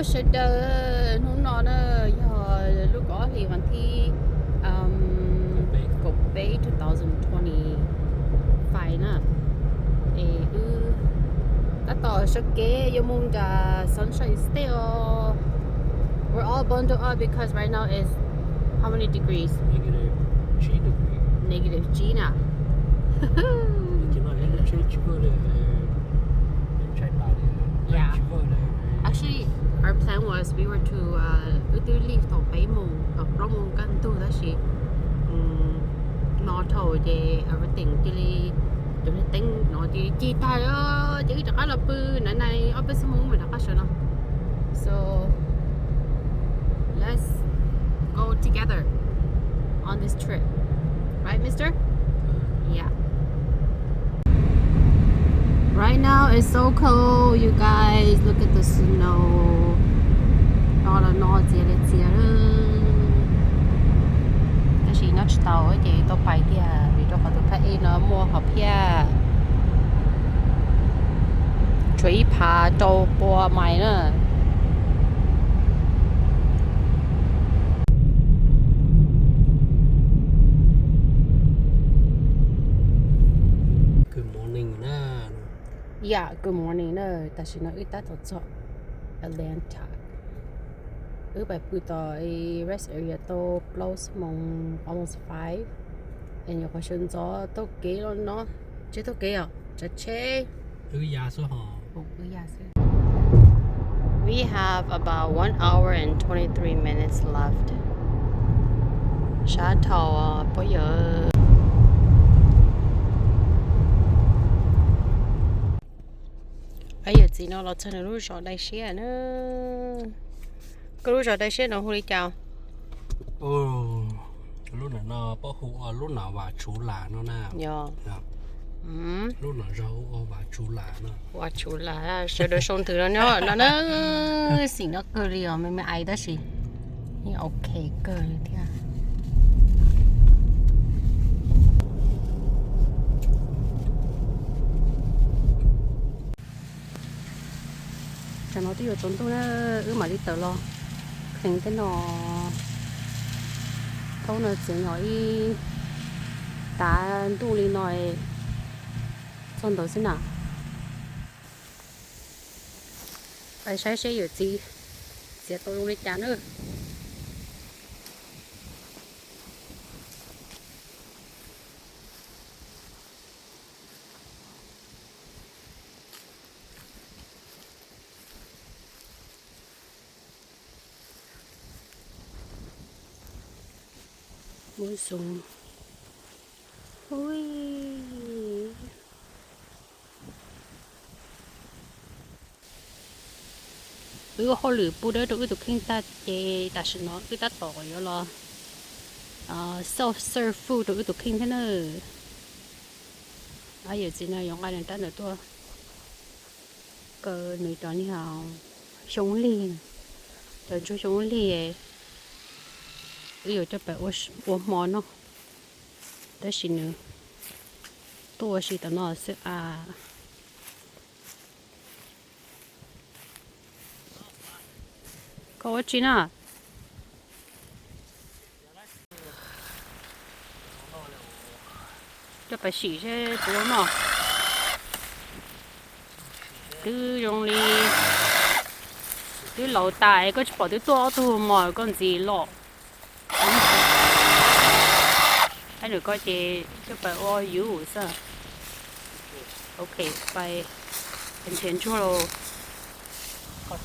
Sawv daws, hnub no na yog lub kaum ob hlis vas thib kaum peb two thousand twenty five na, es wb tab tom sawv kev yuav mus nram Sunshine State os. We're all bundled up because right now is how many degrees? Negative tsib na. Yeah. Actually, our plan was we were to, uh, wb twb leave thaum peb moos, thaum plaub moos kaj ntug tab sis no dhau ces everything cia li, tus teeb no cia li ci tag, ces wb rov qab los pw na, na ob peb xuab moos mam rov qab sawv no. So let's go together on this trip, right, Mister? Yeah. Right now it's so cold, you guys. Look at the snow. No los no txias li txias, tab sis no tsis tau ces tau pais tiag vim rau qhov tus phab ej no muaj hom phiaj tshuav ib phav rau pua mais na. Good morning na. Yeah, good morning na. Tam sim no wb tab tom txog Atlanta. Wb pais pw tom rest area tau plaub xuab moos, almost five. Es nyuam qhuav sawv ntxov taug kev los no, tsis taug kev os, tsav tsheb. Wb ya xwb ho. We have about one hour and twenty-three minutes left. Sab dhau pab yawg. Yawm txiv no los txog nws lub zos dai siab na. Koj lub zos dai siab no hu li cas? Lub no pab hu ua lub no Vas Tsuv Las no na. Yog. Lub no zos hu ua Vas Tsuv Las no. Vas Tsuv Las sawv daws sau ntws no no na. Xim no kawg li os, me me ais tab sis yeej ok kawg li thiab. Tsam no twb yuav tsaus ntuj na, wb mam li tawm los. Kheev tej no, thaum no txiav nyom ib tav ntuj li no txog ntawd xwb na. Pais saib seb yawm txiv txiav tau zoo li cas na. Muab zoo. Ui. Wb ua hauj lwm pub dawb rau wb tus kheej tag ces tam sim no wb tab tom yuav los self serve food rau wb tus kheej thiab na. Yawm txiv no yuav nqa nws rab ntawd tuaj kaw nws cov niag xyoob lig, cov ntsuag xyoob lig, wb yuav coj pais ua hmo noj, tab sis nws tuaj ua si tom no xwb as. Koj ua tsi na? Coj pais sim seb puas noj. Twb zoo li twb laus tas es koj tsis pom twb tuaj ob tug mos koj ntxiv los. Ab nws koj ces coj pais ua yus xwb. Ok, pais nrhiav ntsuag los. Koj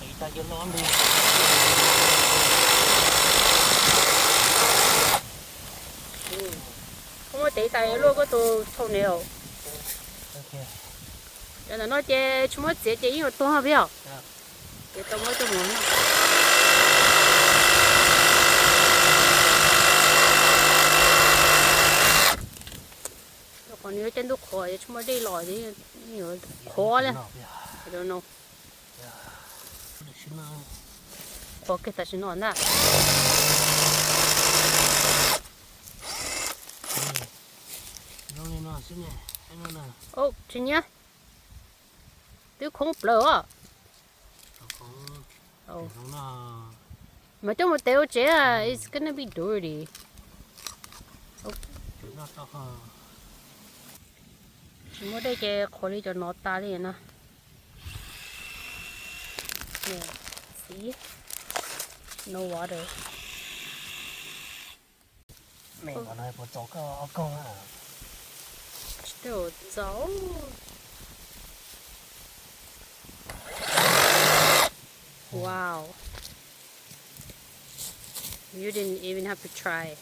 muab tev tas luaj koj tus toenail. Cov ntawm no ces tsis muab txiav ces yeej yuav tuag peb os. Ces tau muab coj mus. Qhov nws yuav caij ntuj qhuav es tsis muaj dej los ces yuav qhuav li. Qhuav kiag tam sim no ntag. Tsis nyiam. Twb khoob plaws os. Mas coj mus tev ua tsev, it's gonna be dirty. Tsis muaj dej ces qhuav li cov no tas li na. See? No water. Still txaus. Wow. You didn't even have to try.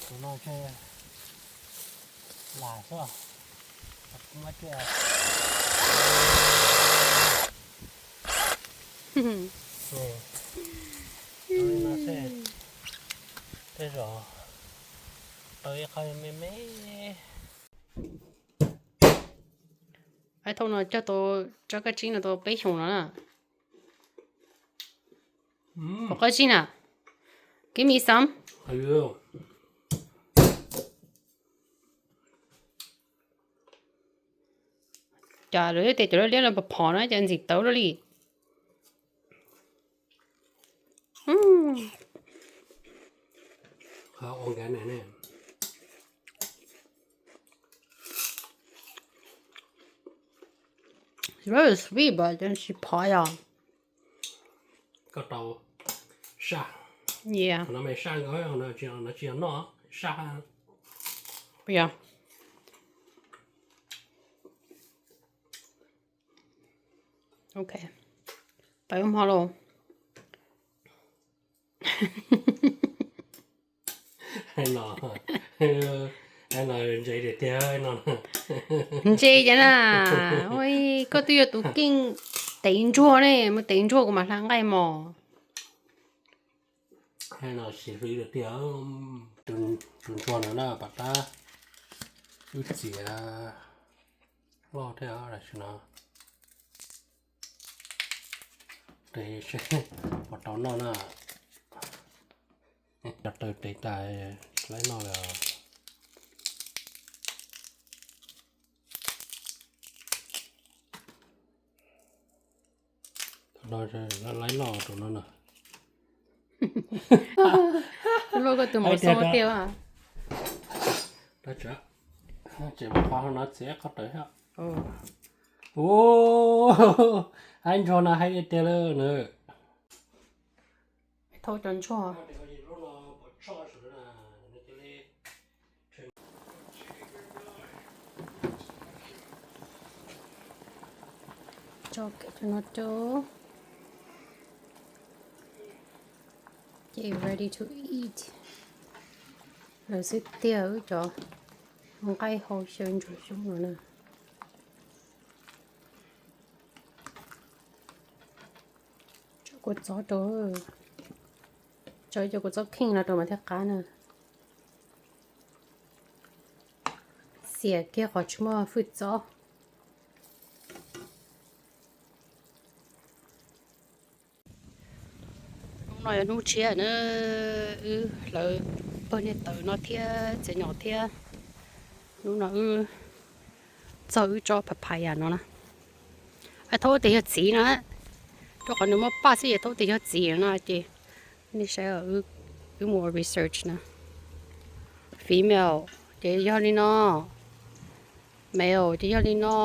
Tus no ntshe lam xwb, muab tsuj. Li no xwb, tej zaum tau ib qho me me. Ib thauj no cog tau, tsob kab tsib no tau peb xyoos no na. Pom qab tsib na. Give me some. Cas lawv tias cov liab liab no pom phom na, cas ntxim tawv luaj li. Very sweet, but then tsis phom yom. Koj tau saj. Yeah. Qhov no mas saj nkaus, qhov no tsis yog noj, saj. Yeah. Ok. Tau ib hmo lauj. Hais no, hais no ntse tiag tiag no. Ntse cas na, ua koj twb yog tus keej tev ntsuag ne, mus tev ntsuag kuv mam hla nqaij mog. Hais no siv hlo tiag tiag, tus ntsuag no na pom tab wb txiav loj thiab tam sim no. Tes seb puas tau noj na. Cov taw tes tas laib noj lawm. Thaum no laib noj rau no na. Loj koj tus mov xoo tiag. Ces qhov no txiav qhov tawm thiab. Ua, hais ntsuag no hais tiag tiag lawm na. Thauj cov ntsuag. Tso kev rau no rau. Ces ready to eat lawm xwb tiag, wb cov nqaij hau xyaw ntsuag xyoob no na. Tso kua txob rau, tso cov kua txob kheej no rau mas thiaj qab na. Xiam kiag qhov tsis muaj hwj txob. Hnub no yog hnub tshiab na, wb hlawv pawg niag taws no thiab txiav nyom thiab. Hnub no wb txog wb tsob papaya no na. Thaub tias yog txiv no, rau qhov nws muaj paj xwb, yog thaub tias yog txiv no ces nej saib, wb mus research na. Female ces yog li no, male ces yog li no,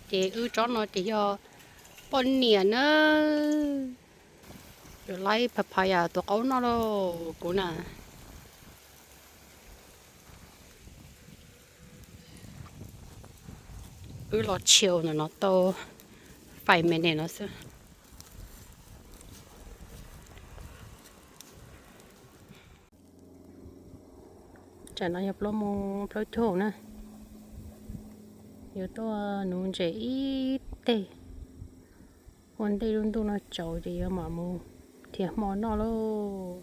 ces wb tsob no ces yog poj niam na. Yuav laib papaya tus qaub noj lauj kuv na. Wb los chill ntawm no tau five minute no xwb. Tsam no yog plaub moos plaub caug na, yuav tuaj nuv ntses ib teg. Ua ntej lub ntuj no tsaus ces yuav mam mus nrhiav hmo noj lauj.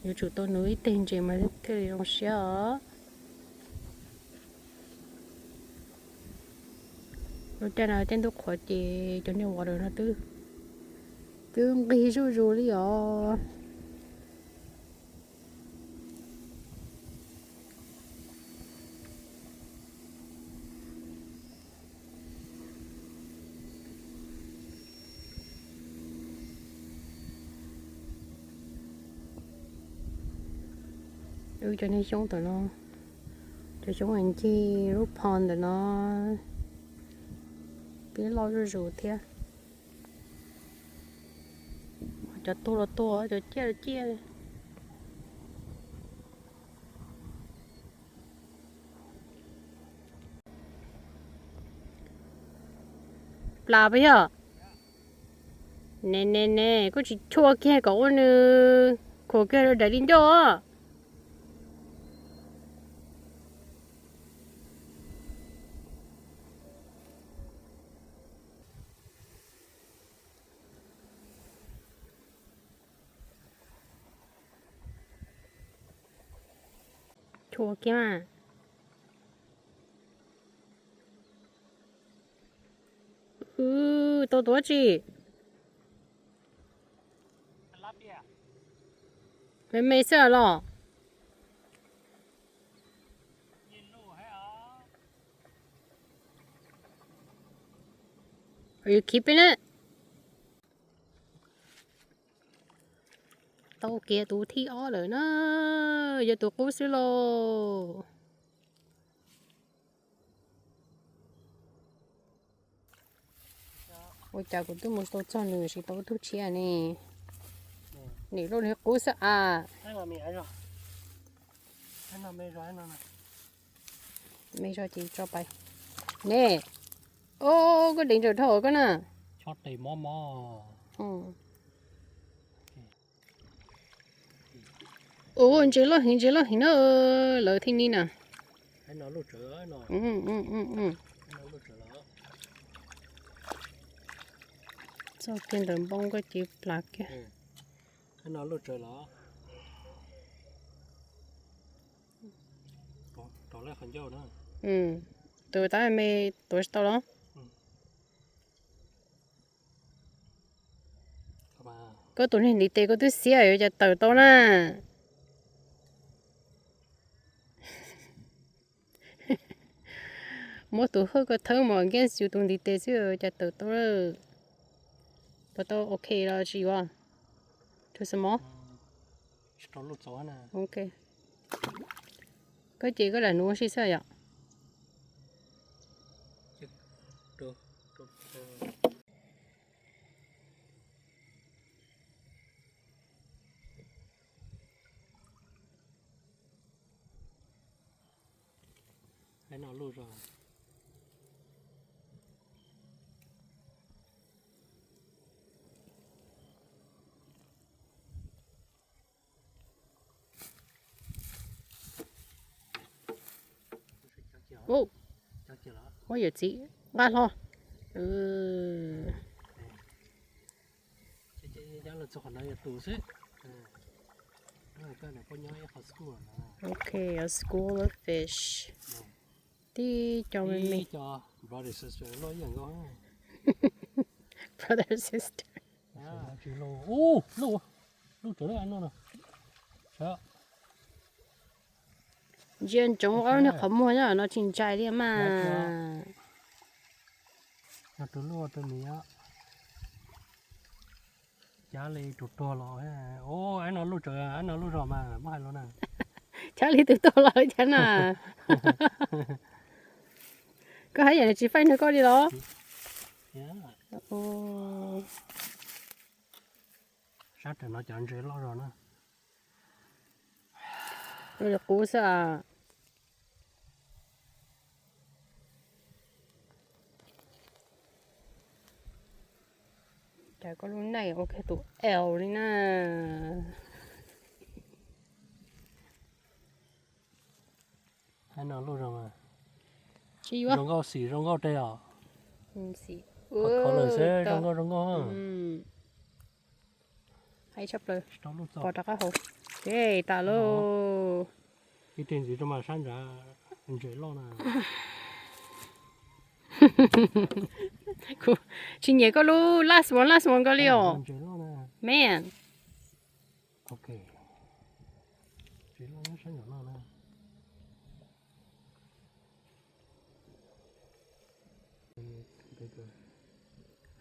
Yuav tsum tau nuv ib teg ntses mas thiaj li zoo siab os. Lub caij no tej ntuj qhuav ces cov niag water no twb, twb nqig zuj zus li os. Wb cov niag xyoob ntawm no, cov xyoob ncig lub pond ntawm no, pib loj zuj zus thiab. Cov tuag los tuag, cov ciaj los ciaj. Plas puas yog? Ne ne ne, koj tsis chua kiag kom ua nws khuam kiag rau daim di ncauj. Chua kiag mas. Tau tus dab tsi? Me me xwb los? Are you keeping it? Tau kiag tus thib ob lawm na, yog tus qub xwb lauj. Ua cas kuv twb mus tau txog nws tsis tau tus tshiab ne. Nim lub niag qub xwb a. Me zog ces tso pais. Ne, o, koj deev ntsaws dhau koj na. Ua ntses loj heev, ntses loj heev na, lawv thiaj ni na. Txog kiag ntawm npoo koj ces plas kiag. Tus tab me tuav tsis tau los? Koj tus niag ntiv tes koj twb xiab yuav cas tawm tau na. Muab tus hawj koj thawb mus against yus tus ntiv tes xwb cas tawm tau. Puas tau ok los tsis yuav? Too small? Ok. Koj ces koj lam nuv ua si xwb yom. Muab yawm txiv nqa hlo. Ok, a school of fish. Tib co me me. Brother sister. Ntsia ntsoov ob niag qhov muag no tsis ntsais li mas. Cab li tus tuag los, o, ab no luj tsawv, ab no luj zog mas muab hais los na. Cab li tus tuag los cas na. Koj hais yam tsis faib nrog koj li los? Sab rawm no cov ntses loj zog na. Qub xwb. Cas koj lub neej ua kiag tus L li na. Hais no luj zog mas. Tsis yuav. Zoo nkauj xim zoo nkauj tej os. Qhov lawm xwb zoo nkauj zoo nkauj. Hais tshaj plaws. Pov rov qab hauv. Ces tas lauj. Ib teg ntxiv rau mas sab nrad ntses loj na. Kuv tsis nyiam koj lub last one, last one koj li os. Man.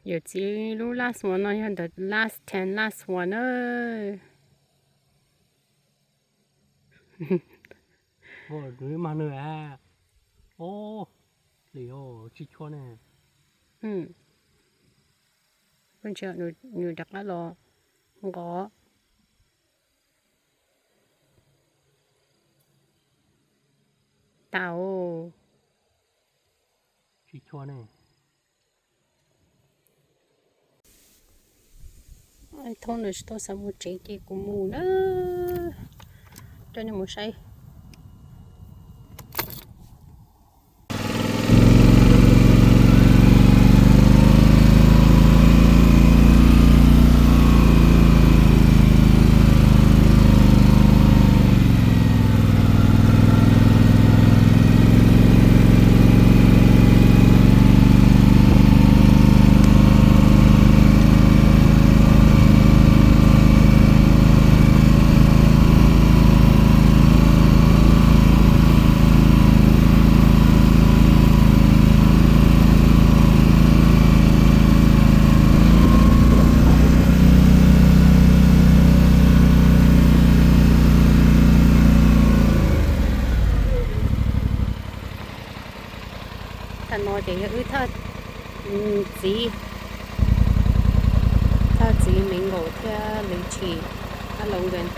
Yawm txiv lub last one no yog the last ten last one na. Nws mag nws a. Ob, li tsis chua ne. Nws rov qab los nqos. Tau. Tsis chua ne. Thoob nws tsis tau xav mus tsev ces kuv mus na. Coj nej mus saib. Tag no ces yog wb thaj txiv, thaj txiv me nkaus thiab li tshis ab loo nkees.